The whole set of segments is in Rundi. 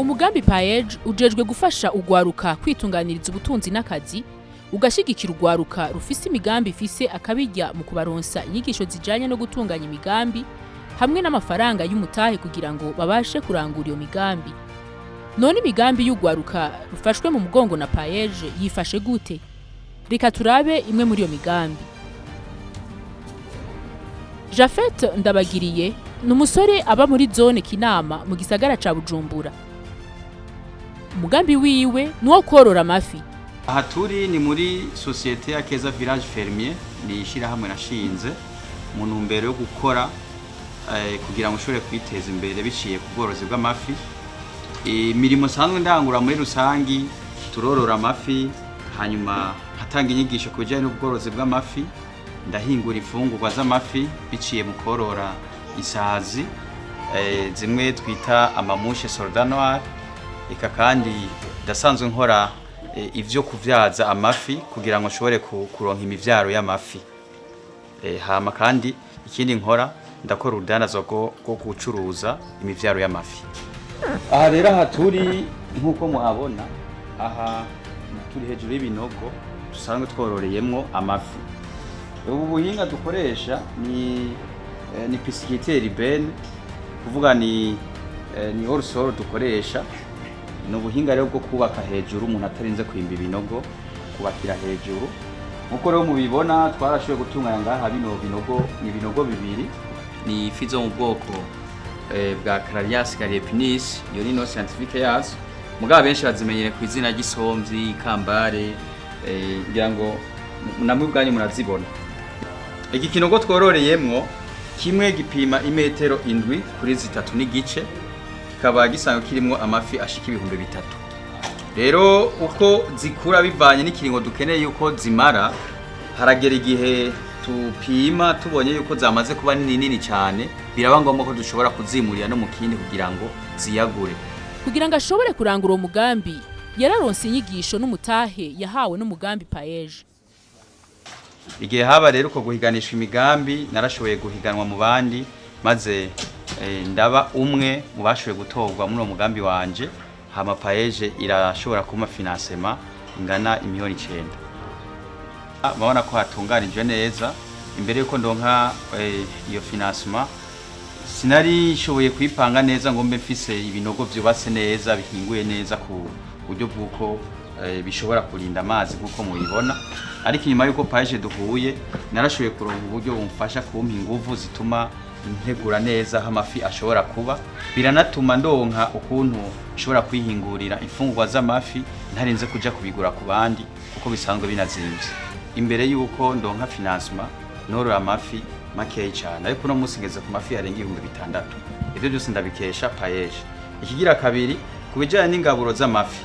Umugambi PAEEJ ujejwe gufasha ugwaruka kwitunganiriza ubutunzi n'akazi, ugashigikira ugwaruka rufise imigambi ifise akabirya mu kubaronsa inyigisho zijanye no gutunganya imigambi hamwe n'amafaranga y'umutahe kugira ngo babashe kurangura iyo migambi. None imigambi y'ugwaruka rufashwe mu mugongo na PAEEJ yifashe gute? Reka turabe imwe muri iyo migambi. Jafet Ndabagiriye ni umusore aba muri zone Kinama mu gisagara ca Bujumbura. Umugambi wiwe ni uwo korora amafi. Aha turi ni muri société ya Keza Village Fermier. Ni ishyirahamwe nashinze mu ntumbero yo gukora kugira ngo ushobore kwiteza imbere biciye ku bworozi bw'amafi. Imirimo nsanzwe ndangura muri rusangi, turorora amafi, hanyuma nkatanga inyigisho ku bijyanye n'ubworozi bw'amafi, ndahingura imfungurwa z'amafi biciye mu korora isazi zimwe twita ama mouches soldat noir. Eka kandi ndasanzwe nkora ivyo kuvyaza amafi kugira ngo nshobore kuronka imivyaro y'amafi. Hama kandi ikindi nkora, ndakora urudandazwa rwo gucuruza imivyaro y'amafi. Aha rero, aha turi, nk'uko muhabona, aha turi hejuru y'ibinogo dusanzwe twororeyemwo amafi. Ubu buhinga dukoresha ni pisciculture urbaine, kuvuga ni hors-sol dukoresha. Ni ubuhinga rero bwo kubaka hejuru umuntu atarinze kwimba ibinogo, kubakira hejuru. Nkuko rero mubibona, twarashoboye gutunganya ngaha bino binogo. Ni ibinogo bibiri, ni ifi zo mu bwoko bwa Clarias gariepinus. Iyo ni nom scientifique yazo, mugabo benshi bazimenyere ku izina ry'isomvyi, ikambare. Ngira ngo namwe ubwanyu murazibona. Iki kinogo twororeyemwo kimwe gipima imetero 7 kuri 3.5, kikaba gisanzwe kirimwo amafi ashika 3000. Rero uko zikura bivanye n'ikiringo dukeneye yuko zimara. Haragera igihe tupima, tubonye yuko zamaze kuba nini nini cyane, biraba ngombwa ko dushobora kuzimurira no mu kindi kugira ngo ziyagure. Kugira ngo ashobore kurangura uwo mugambi, yararonse inyigisho n'umutahe yahawe n'umugambi PAEEJ. Igihe haba rero uko guhiganisha imigambi, narashoboye guhiganwa mu bandi, maze ndaba umwe mu bashoboye gutorwa muri uwo mugambi wanje. Hama PAEEJ irashobora kumpa financement ingana imiliyoni 9. Murabona ko hatunganijwe neza. Imbere yuko ndonka iyo financement, sinari nshoboye kuyipanga neza ngo mbe mfise ibinogo vyubatse neza, bihinguye neza ku buryo bw'uko bishobora kurinda amazi nk'uko mubibona. Ariko inyuma y'uko PAEEJ duhuye, narashoboye kuronka uburyo bumfasha kumpa inguvu zituma ntegura neza aho amafi ashobora kuba. Biranatuma ndonka ukuntu nshobora kwihingurira imfungurwa z'amafi ntarinze kuja kubigura ku bandi, kuko bisanzwe binazimvye. Imbere y'uko ndonka financement, norora amafi makeyi cyane, ariko uno munsi ngeze ku mafi arenga 6000. Ivyo byose ndabikesha PAEEJ. Ikigira kabiri, ku bijyanye n'ingaburo z'amafi,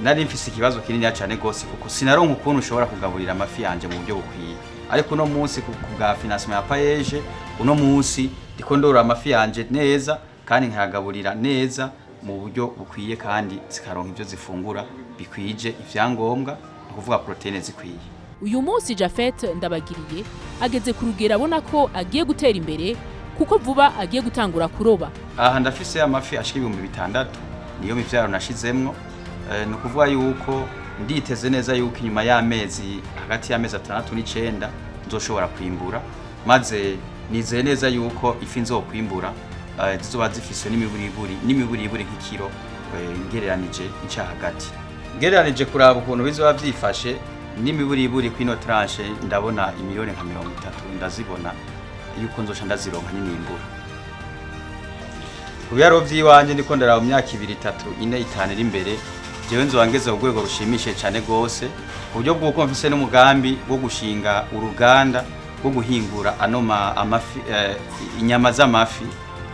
nari mfise ikibazo kinini cyane gose, kuko sinaronka ukuntu ushobora kugaburira amafi yanje mu buryo bukwiye. Ariko uno munsi, ku bwa financement ya PAEEJ, uno munsi ndiko ndorora amafi yanje neza kandi nkayagaburira neza mu buryo bukwiye, kandi zikaronka ivyo zifungura bikwije ivyangombwa, ni ukuvuga protéines zikwiye. Uyu munsi Jafet Ndabagiriye ageze ku rugero abona ko agiye gutera imbere, kuko vuba agiye gutangura kuroba. Aha ndafise amafi ashika 6000, niyo mivyaro nashizemwo. Ni ukuvuga yuko nditeze neza yuko inyuma y'amezi, hagati y'amezi 6 n'9, nzoshobora kwimbura, maze nizeye neza yuko ifi nzokwimbura zizoba zifise n'imiburiburi nk'ikiro, ngereranije nca hagati, ngereranije kuraba ukuntu bizoba vyifashe n'imiburiburi kw'ino tranche, ndabona imiliyoni nka 30 ndazibona yuko nzoca ndazironka ninimbura. Ku biharuro vy'iwanje, ndiko ndaraba mu myaka 2, 3, 4, 5 iri imbere, jewe nzoba ngeze ku rwego rushimishije cane gose, ku buryo bw'uko mfise n'umugambi wo gushinga uruganda rwo guhingura ano amafi, inyama z'amafi,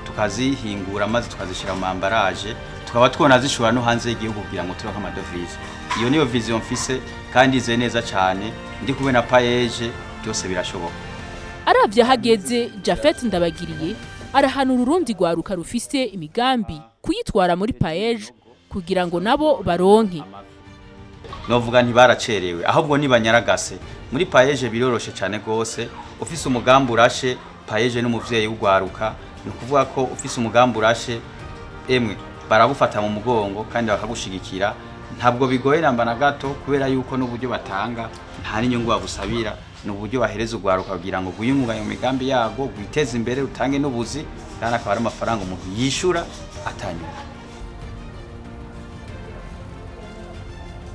tukazihingura maze tukazishira mu emballage, tukaba twona zishobora no hanze y'igihugu kugira ngo turonke ama devises. Iyo niyo vision mfise kandi izeye neza cane. Ndi kumwe na PAEEJ, byose birashoboka. Aravye ahageze, Jafet Ndabagiriye arahanura urundi rwaruka rufise imigambi kuyitwara muri PAEEJ kugira ngo nabo baronke. Novuga ntibaracerewe, ahubwo nibanyaragase. Muri PAEEJ biroroshe cyane gose. Ufise umugambi urashe, PAEEJ n'umuvyeyi w'ugwaruka. Ni ukuvuga ko ufise umugambi urashe, emwe. Baragufata mu mugongo kandi bakagushigikira. Ntabwo bigoye namba na gato, kubera yuko n'uburyo batanga nta n'inyungu bagusabira. Ni uburyo bahereza urwaruka kugira ngo rwiyungunganye mu migambi yarwo, rwiteze imbere, rutange n'ubuzi, kandi akaba ari amafaranga umuntu yishura atanyungu.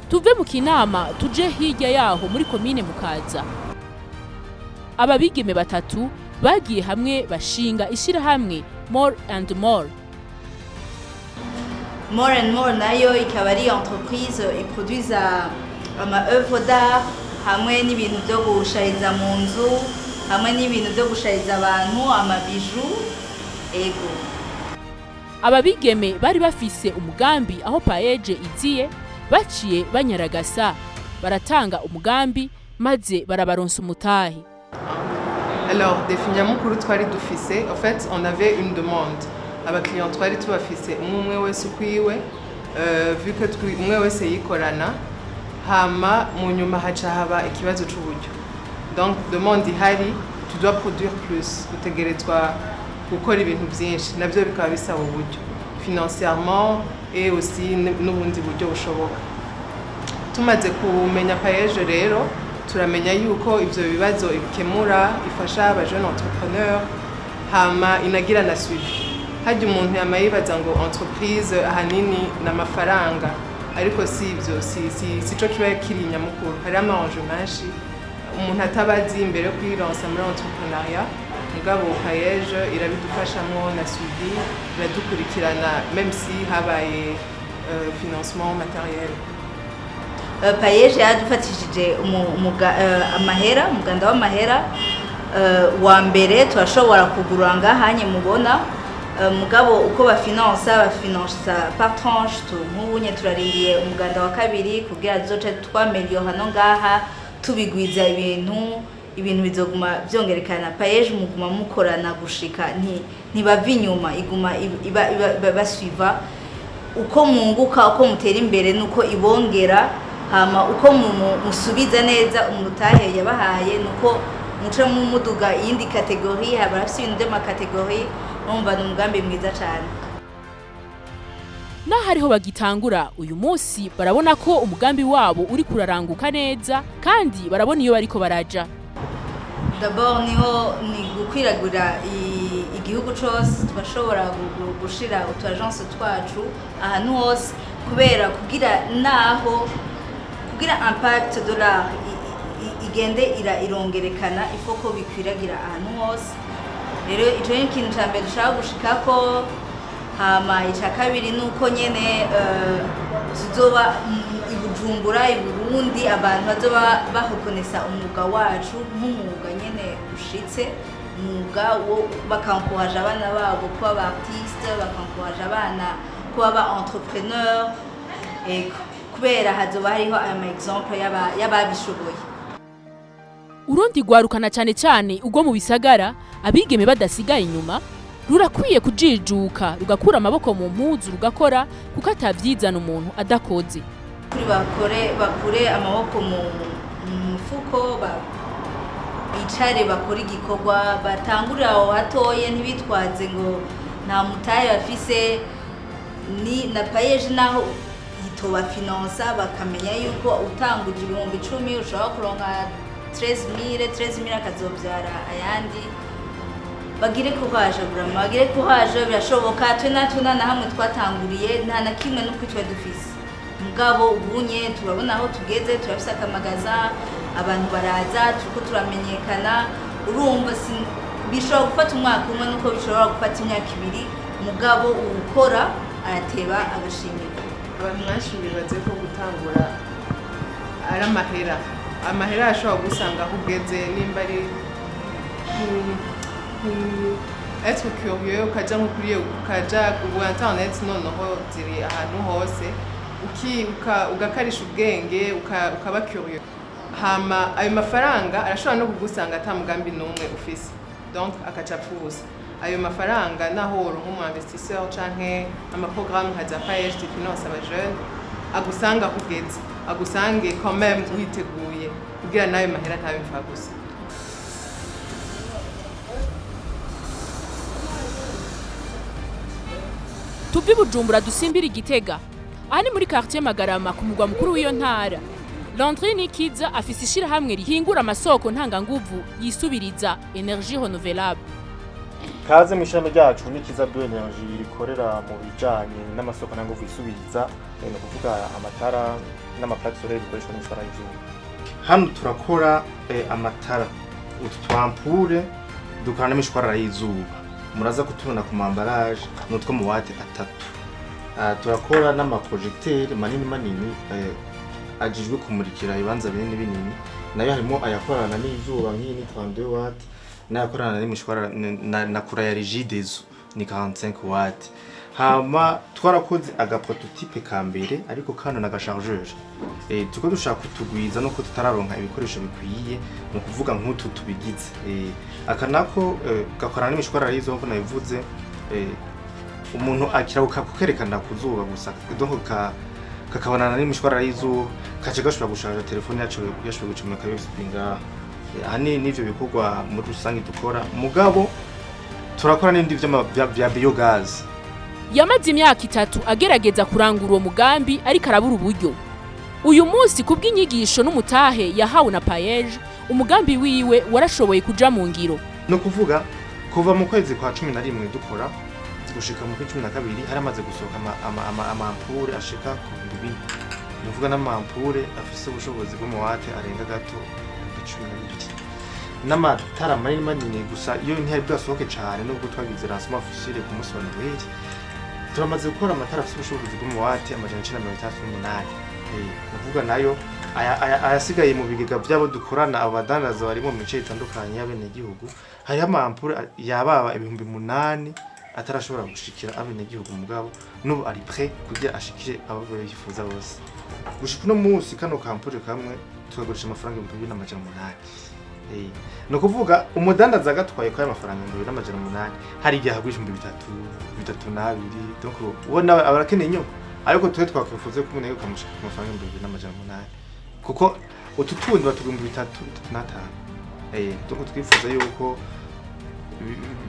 Tuve mu Kinama tuje hirya yaho muri komine Mukaza. Aba bigeme batatu bagiye hamwe bashinga ishyirahamwe More and More. More and More nayo ikaba ari entreprise iproduisa ama œuvre d'art hamwe n'ibintu byo gushariza mu nzu, hamwe n'ibintu byo gushariza abantu, amabiju, ego. Aba bigeme bari bafise umugambi. Aho PAEEJ iziye, baciye banyaragasa baratanga umugambi maze barabaronsa umutahe. Alors, défi nyamukuru twari dufise, en fait, on avait une demande. Abakiriya twari tubafise umwe umwe wese ukwiwe, vu que umwe wese yikorana, hama mu nyuma haca haba ikibazo c'uburyo. Donc, demande ihari, tu dois produire plus, utegerezwa gukora ibintu vyinshi, navyo bikaba bisaba uburyo, financièrement et aussi n'ubundi buryo bushoboka. Tumaze kumenya PAEEJ rero, turamenya yuko ivyo bibazo ibikemura, ifasha aba jeune entrepreneur, hama inagira na suivi. Harya umuntu yama yibaza ngo entreprise ahanini ni amafaranga, ariko si ivyo, si co kiba kiri nyamukuru. Hariho ama enjeux menshi umuntu ataba azi imbere yo kwilansa muri entrepreneuriat. Mugabo PAEEJ irabidufashamwo na suivi, iradukurikirana même si habaye financement matériel. PAEEJ yadufatishije amahera, umuganda w'amahera wa mbere turashobora kugura ngahanye mubona. Mugabo uko bafinansa, bafinansa par tranche. Nk'ubunye turarindiriye umuganda wa kabiri kugira tuzoce twameliora no ngaha tubigwiza ibintu bizoguma vyongerekana. PAEEJ muguma mukorana gushika ntibava inyuma, iguma iba basuiva uko munguka, uko mutera imbere nuko ibongera, hama uko musubiza neza umutahe yabahaye nuko muca mumuduga iyindi catégorie. Barafise ibintu vy'ama catégories. Urumva ni umugambi mwiza cane. N'aho ariho bagitangura uyu munsi, barabona ko umugambi wabo uri kuraranguka neza kandi barabona iyo bariko baraja. D'abord niho ni gukwiragura igihugu cose, tugashobora gushira utu agence twacu ahantu hose, kubera kugira naho kugira impact de l'art igende irongerekana, ifo ko bikwiragira ahantu hose. Rero ico ni ikintu ca mbere dushaka gushikako. Hama ica kabiri ni uko nyene tuzoba i Bujumbura, i Burundi, abantu bazoba barekonesa umwuga wacu nk'umwuga nyene ushitse, umwuga wo bakankoraje abana babo kuba aba artiste, bakankoraje abana kuba aba entrepreneur. Ego, kubera hazoba hariho aya ma exemple y'ababishoboye. Urundi rwarukana, cyane cyane ubwo mu bisagara, abigeme badasigaye inyuma, rurakwiye kujijuka rugakura amaboko mu mpuzu rugakora, kuko atavyizana umuntu adakoze. Kuri bakore, bakure amaboko mu mufuko, bicare bakore igikorwa, batangurire aho hatoye, ntibitwaze ngo nta mutahe bafise. Ni na PAEEJ naho itobafinansa, bakamenya yuko utanguje 10.000 ushobora kuronka 13 000, 13 000 akazobyara ayandi. Bagire courage, vraiment bagire courage, birashoboka. Twe natwe nta na hamwe twatanguriye, nta na kimwe n'uko twe dufise, mugabo ubunye turabona aho tugeze, turafise akamagaza, abantu baraza, turiko turamenyekana. Urumva bishobora gufata umwaka umwe nuko bishobora gufata imyaka 2, mugabo uwukora arateba agashimirwa. Abantu benshi bibaze ko gutangura ari amahera. Amahera ashobora gusanga aho ugeze, nimba ari être curieux, ukaja nko kuri, ukaja ubu internet noneho ziri ahantu hose, ugakarisha ubwenge, ukaba curieux, hama ayo mafaranga arashobora no kugusanga ata mugambi n'umwe ufise, donc akaca apfa ubusa ayo mafaranga. Naho woronka umu investisseur canke ama programme nka za PAEEJ finance aba jeune, agusanga aho ugeze, agusange quand même witeguye kugira n'ayo mahera ntabe gusa. Tuve Tuve i Bujumbura dusimbira Igitega. Aha ni muri quartier Magarama, ku mugwa mukuru w'iyo ntara. Landry Nikiza afise ishirahamwe rihingura amasoko ntanganguvu yisubiriza, énergie renouvelable. Kaze mu ishami ryacu Nikiza Bio Energy, rikorera mu bijanye n'amasoko ntanguvu yisubiriza, ni ukuvuga amatara n'amaplaques solaires bikoreshwa n'imishwarara y'izuba. Hano turakora amatara, utu tw'ampoule dukora n'imishwarara y'izuba, muraza kutubona ku mambaraje, ni utwo mu watts 3. Turakora n'amaprojecteur manini manini, ajejwe kumurikira ibibanza binini binini. Nayo harimo ayakorana n'izuba, nk'iyi ni 32 watts, n'ayakorana n'imishwarara na courant ya Regideso ni 45 watts. Hama twarakoze agaprototype ka mbere, ariko kano na gachargeur, turiko dushaka kutugwiza nuko tutararonka ibikoresho bikwiye, ni ukuvuga nk'utu tubigize. Aka nako gakorana n'imishwarara y'izuba nkuko nabivuze. Umuntu akira kukerekana ku zuba gusa, donc kakabonana n'imishwarara y'izuba, kaca gashobora gusharja telefone yacu, yashoboye gucomeka USB ngaha. Ahanini n'ivyo bikorwa muri rusange dukora, mugabo turakora n'ibindi vya biogaz. Yamaze imyaka 3 agerageza kurangura uwo mugambi, ariko arabura uburyo. Uyu munsi, kubw'inyigisho n'umutahe yahawe na PAEEJ, umugambi wiwe warashoboye kuja mu ngiro. Ni ukuvuga kuva mu kwezi kwa 11 dukora gushika mu kwa 12, haramaze gusohoka amampure ashika ku 4000. Ni ukuvuga n'amampure afise ubushobozi bw'amawate arenga gato 12,000, n'amatara manini manini. Gusa iyo ntiyari bwasohoke cane, nubwo twagize lancement officiel ku munsi wa Noel. Turamaze gukora amatara afise ubushobozi bw'amawate 968. Ni ukuvuga nayo ayasigaye mu bigega by'abo dukorana, abo badandaza bari mu mice itandukanye y'abenegihugu. Hariho amampure yababa 8000 atarashobora gushikira abenegihugu, mugabo n'ubu ari prêt kugira ashikire abo bifuza bose. Gushika uno munsi, kano kampure kamwe tukagurisha amafaranga 2800. Ni ukuvuga umudandaza agatwaye ko ayo mafaranga 2800, hari igihe ahagurisha 3000, 32,000. Donc uwo nawe aba arakeneye inyungu, ariko twe twakwifuza ko umuntu kamushika ku mafaranga 2800, kuko utu tundi batuga 3000, 35. Donc twifuza yuko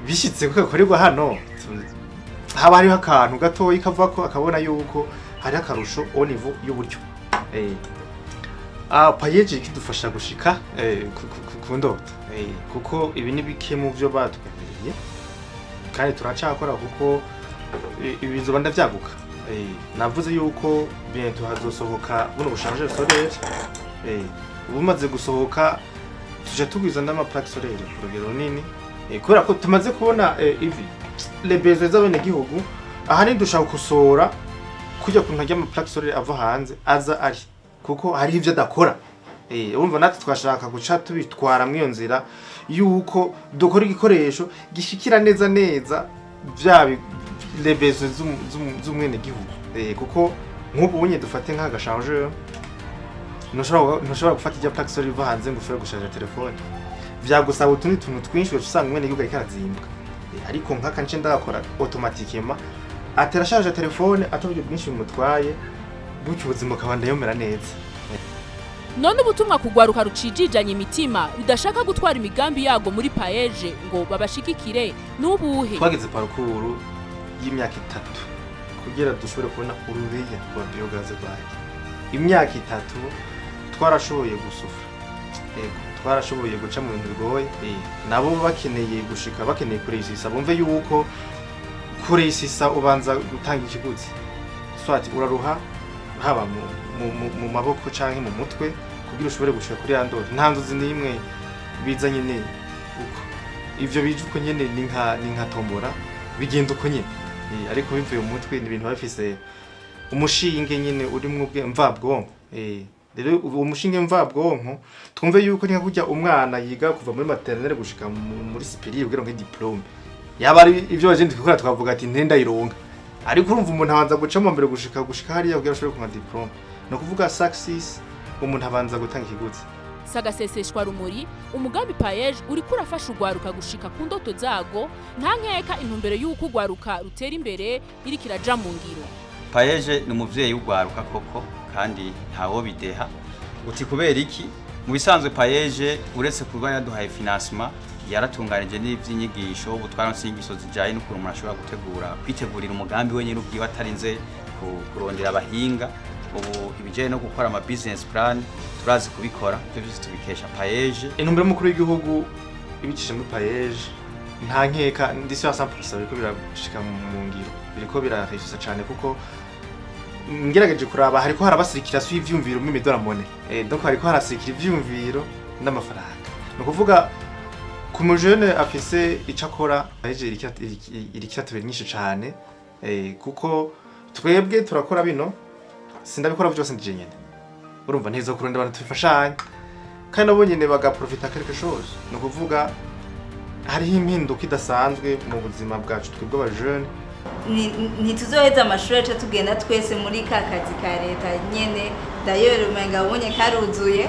bishitse ko gakorerwa hano, haba hariho akantu gatoyi kavako, akabona yuko hari akarusho au niveau y'uburyo. PAEEJ kidufasha gushika ku ndoto, kuko ibi ni bike mu byo batwemereye, kandi turacakora kuko ibi bizoba ndavyaguka. Navuze yuko bientôt hazosohoka buno buchargeur solaire. Bumaze gusohoka, tuja tugwiza n'ama plaques solaire ku rugero runini, kubera ko tumaze kubona ivi les besoins z'abenegihugu. Ahanini dushaka gukosora kujya kuntu ajya ama plaques solaire ava hanze aza ari, kuko hariho ivyo adakora. Urumva natwe twashaka guca tubitwara mw'iyo nzira yuko dukora igikoresho gishikira neza neza vya les besoins z'umwenegihugu. Kuko nk'ubu unye dufate nk'agachargeur, ntushobora gufata ijya plaque solaire iva hanze ngo ushobore gusharja telefone, vyagusaba utundi tuntu twinshi, ugaca usanga umwenegihugu ariko arazimbwa. Ariko nk'aka nce ndagakora automatiquement, atera asharja telefone ata buryo bwinshi bimutwaye, gutyo ubuzima bukabandanya bumera neza. None ubutumwa kugwaruka rucijijanye imitima, rudashaka gutwara imigambi yago muri PAEEJ ngo babashigikire, n'ubuhe? Twageze parcours y'imyaka 3 kugira dushobore kubona urubeya rwa biogaz rwayo. Imyaka 3 twarashoboye gusufra, yego, twarashoboye guca mu bintu bigoye. Nabo bakeneye gushika, bakeneye kuresisa, bumve yuko kuresisa ubanza gutanga ikiguzi, soit uraruha haba mu maboko canke mu mutwe, kugira ushobore gushika kuri ya ndoto. Nta nzozi n'imwe biza nyene uko, ivyo bije uko nyene, ni nka tombora, bigenda uko nyene. Ariko bivuye mu mutwe, ni ibintu biba bifise umushinge nyene urimwo ubwe mvabwonko. Rero uwo mushinge mvabwonko, twumve yuko ni nka kurya umwana yiga kuva muri maternelle gushika muri supérieur kugira ngo diplôme, yaba ari ivyo bagenda gukora, tukavuga ati ntenda ironka. Ariko urumva umuntu abanza guca mu mbere gushika hariya kugira ashobore kuronka diplôme. Ni ukuvuga success, umuntu abanza gutanga ikiguzi. Sagaseseshwa rumuri, umugambi PAEEJ uriko urafasha urwaruka gushika ku ndoto zago. Nta nkeka, intumbero y'uko urwaruka rutera imbere iriko iraja mu ngiro. PAEEJ ni umuvyeyi w'urwaruka koko, kandi ntawo bideha. Uti kubera iki? Mu bisanzwe PAEEJ, uretse kuba yaduhaye financement, Yaratunganije n'ivy'inyigisho. Ubu twaronse inyigisho zijanye n'ukuntu umuntu ashobora gutegura, kwitegurira umugambi wenyine ubwiwe atarinze kurondera abahinga. Ubu ibijanye no gukora ama business plan turazi kubikora. Ivyo vyose tubikesha PAEEJ. Intumbero y'umukuru w'igihugu ibicishije muri PAEEJ, nta nkeka, ndi sûr à 100% biriko birashika mu ngiro, biriko birahesha cane, kuko ngerageje kuraba hariko haraba circulation y'ivyumviro mu midoramone, donc hariko harasirikira ivyumviro n'amafaranga. Ni ukuvuga ku mujene afise ico akora, PAEEJ iriko iratubera nyinshi cane, kuko twebwe turakora bino, sindabikora vyose ndije nyene. Urumva ntezo kurondera abantu tubifashanya, kandi nabo nyene bagaprofita quelque chose. Ni ukuvuga hariho impinduka idasanzwe mu buzima bwacu twebwe abajene. Ntituzoheza amashuri aca tugenda twese muri ka kazi ka leta nyene. D'ailleurs umenga ubonye karuzuye.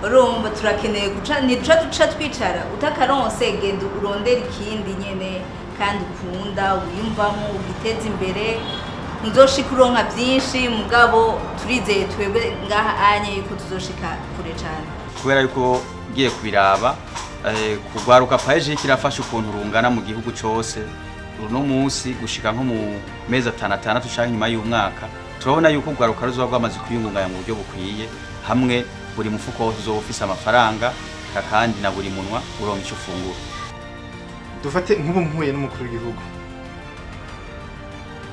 Urumva turakeneye guca, ntiduca duca twicara. Utakaronse, genda urondera ikindi nyene kandi ukunda, wiyumvamo, ugiteza imbere. Ntuzoshika uronka byinshi, mugabo turizeye twebwe ngaha anye yuko tuzoshika kure cane. Kubera yuko ugiye kubiraba, kugwaruka PAEEJ kirafasha ukuntu rungana mu gihugu cose. Uno munsi gushika nko mu mezi 5, 6 canke inyuma y'umwaka, turabona yuko urwaruka ruzoba rwamaze kwiyungunganya mu buryo bukwiye, hamwe buri mufuko wose uzoba ufise amafaranga, eka kandi na buri munwa uronka ico ufungura. Dufate nk'ubu mpuye n'umukuru w'igihugu,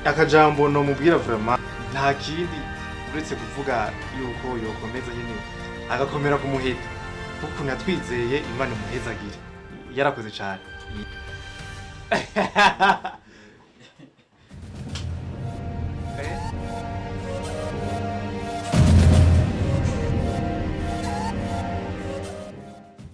akajambo nomubwira vraiment nta kindi uretse kuvuga yuko yokomeza nyine agakomera ku muheto, kuko ukuntu yatwizeye, Imana imuhezagire, yarakoze cane.